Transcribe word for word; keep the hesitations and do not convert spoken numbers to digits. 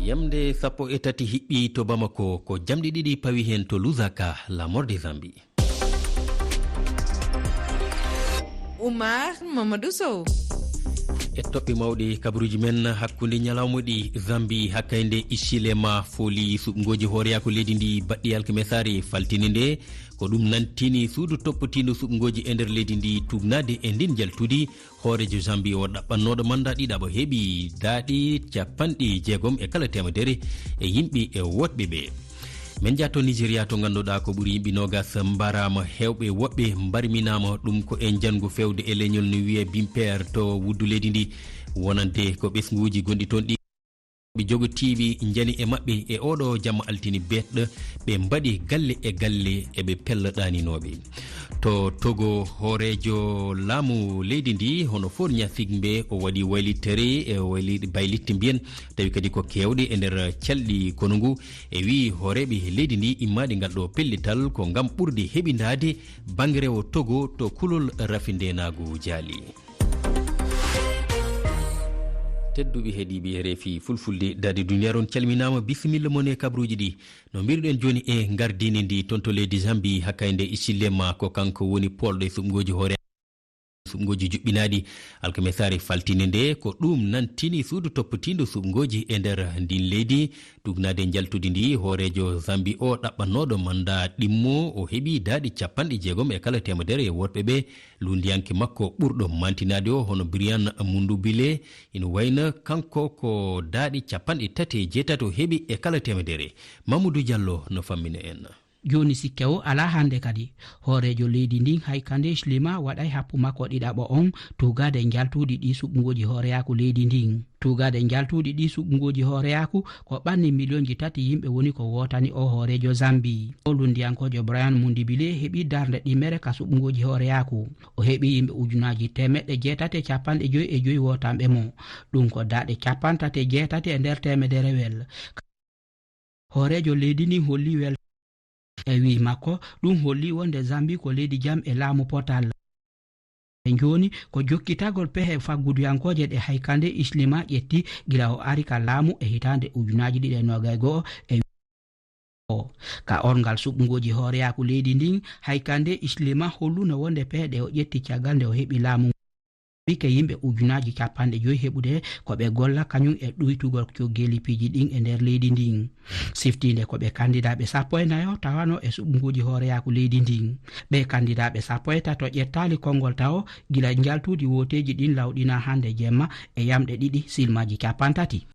Yamde sappo e tati hiɓɓi to Bamako, ko jamɗe ɗiɗi pawi heen to Lusaka, la mort de Zambie. Oumar Mamadou Sow. E toɓɓe mawɗe kabaruuji men hakkunde ñalawma ɗi, Zambie hakkaynde Hichilema fooli suɓngooji hooreyaaku leydi ndi baɗɗi alkamesare faltini nde. Ko ɗum nantini suudu toppitiindu suɓngooji e nder leydi ndi tuugnaade e ndin njaltudi. Hooreejo Zambie o ɗaɓɓannooɗo manda ɗiɗaɓo heɓi daaɗi capanɗe jeegom e kala teemedere e yimɓe e woɗɓe ɓe. Men jaato Nigeria to ngannduɗaa ko ɓuri yimɓe noogas mbarama, heewɓe woɓɓe mbarminaama. Ɗum ko e njanngu fewde e leñol no wiyee Bimper to wuddu leydi ndi, wonande ko ɓesnguuji gonɗi toon ɗi ɓe jogotiiɓe njani e maɓɓe e oɗo jamma altini beetɗo, ɓe mbaɗi galle e galle e ɓe pella ɗaaninooɓe. To Togo, hooreejo laamu leydi ndi hono Faure Gnassingbé o waɗi waylittere e wayli-, baylitte mbiyen, tawi kadi ko keewɗe e nder calɗi konu ngu. E wii hooreeɓe leydi ndi immaaɗe ngal ɗo pellital ko ngam ɓurde heɓindaade bannge rewo Togo to kulol rafindeenaagu jaali. Tedduɓe heɗiiɓe R F I Fulfulde, Daade Duniya, on calminaama, bisimilla mon e kabruuji ɗi. No mbiruɗen jooni e ngardiini ndi toon to leydi Zambie, hakkaynde Hichilema, ko kanko woni poolɗo e suɓngooji hoore, suɓngooji juɓɓinaaɗi. Alkamesare faltini nde, ko ɗum nantini suudu toppitiindu suɓngooji e nder ndin leydi. Tuugnaade njaltudi ndi, hooreejo Zambie o ɗaɓɓannooɗo manda ɗimmo, o heɓi daaɗi capanɗe jeegom e kala teemedere e woɗɓe ɓe. Lunndiyanke makko ɓurɗo mantinaade o, hono Brian Mundubile, ina wayna kanko ko daaɗi capanɗe tati e jeetati o heɓi e kala teemedere. Mamadou Diallo no fammina en. Jooni sikke o alaa hannde kadi. Hooreejo leydi ndin, Hakainde Hichilema, waɗay happu makko ɗiɗaɓo on tuugaade njaltuuɗi ɗi suɓngooji hooreyaaku leydi ndin. Tuugaade njaltuuɗi ɗi suɓngooji hooreyaaku ko ɓanni miliyonji tati yimɓe woni ko wootani o hooreejo Zambie. O lunndiyankoojo Brian Mundubile heɓi darnde ɗimmere ka suɓngooji hooreyaaku. O heɓi yimɓe ujunaaji teemeɗɗe jeetati e capanɗe joyi e joyi wootanɓe mo. Ɗum ko daaɗe capantati e jeetati e nder teemederewel. Hooreejo leydi ndin holli wel-, e wii makko, ɗum holli wonde Zambie ko leydi jam e laamu potal. E jooni, ko jokkitagol pehe fagguduyankooje ɗe Hakainde Hichilema ƴetti gila o ari ka laamu e hitaande ujunaaji ɗiɗi e noogay go'o e o. Ka orngal suɓngooji hooreyaaku leydi ndin, Hakainde Hichilema holluno wonde pehe ɗe o ƴetti caggal nde o heɓi laamu bike yimɓe ujunaaji capanɗe joyi heɓude ko ɓe golla kañum e ɗuytugol coggeeli piiji ɗin e nder leydi ndin. Siftiinde ko ɓe kandidaaɓe sappo e nayo tawano e suɓngooji hooreyaaku leydi ndin. Ɓe kandidaaɓe sappo e tato ƴettaali konngol tawo gila njaltuuji wooteeji ɗin lawɗinaa hannde jemma e yamɗe ɗiɗi silmaaji capantati.